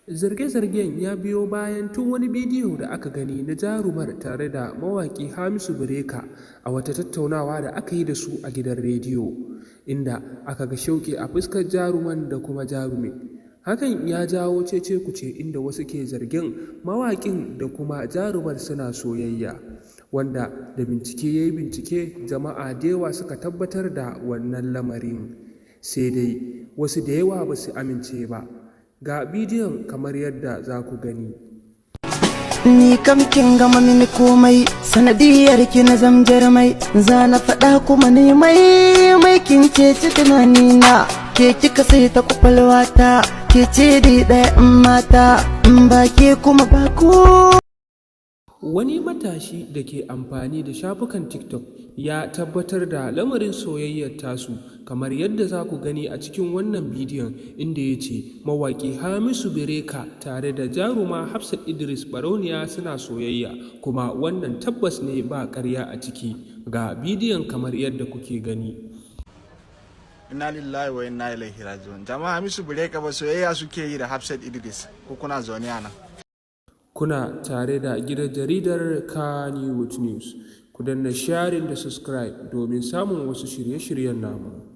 Zarge-zargen ya biyo bayan tun wani bidiyo da aka gani na jarumar tare da mawaƙi Hamisu Breaker a wata tattaunawa da aka yi da su a gidan rediyo, inda aka ga shauƙi a fuskar jaruman da kuma jarumin. Hakan ya jawo cece-kuce, inda wasu ke zargin mawaƙin da kuma jarumar suna soyayya, wanda da bincike ya yi bincike jama'a da yawa suka tabbatar da wannan lamarin. Sai dai wasu da yawa ba su amince ba. Ga bidiyon kamar yadda za ku gani. Ni kam kin gama mini komai, sanadiyar ki na zamjar mai, za na faɗa kuma ni mai mai kin ce ci tunanina, ke kika sai ta kwakwalwata, ke ce dai ɗaya in mata, in ba ke kuma ba ku. Wani matashi da ke amfani da shafukan TikTok ya tabbatar da lamarin soyayyar tasu kamar yadda za ku gani a cikin wannan bidiyon, inda ya ce mawaƙi Hamisu Breaker tare da jaruma Hafsat Idris Barauniya suna soyayya, kuma wannan tabbas ne, ba ƙarya a ciki. Ga bidiyon kamar yadda kuke gani. Inna lillahi wa inna ilaihi raji'un. Jama'a, Hamisu Breaker ba soyayya suke yi da Hafsat Idris, ko kuna zaune a nan? Kuna tare da gidan jaridar Kannywood News. Ku danna sharing da subscribe domin samun wasu shirye-shiryen namu.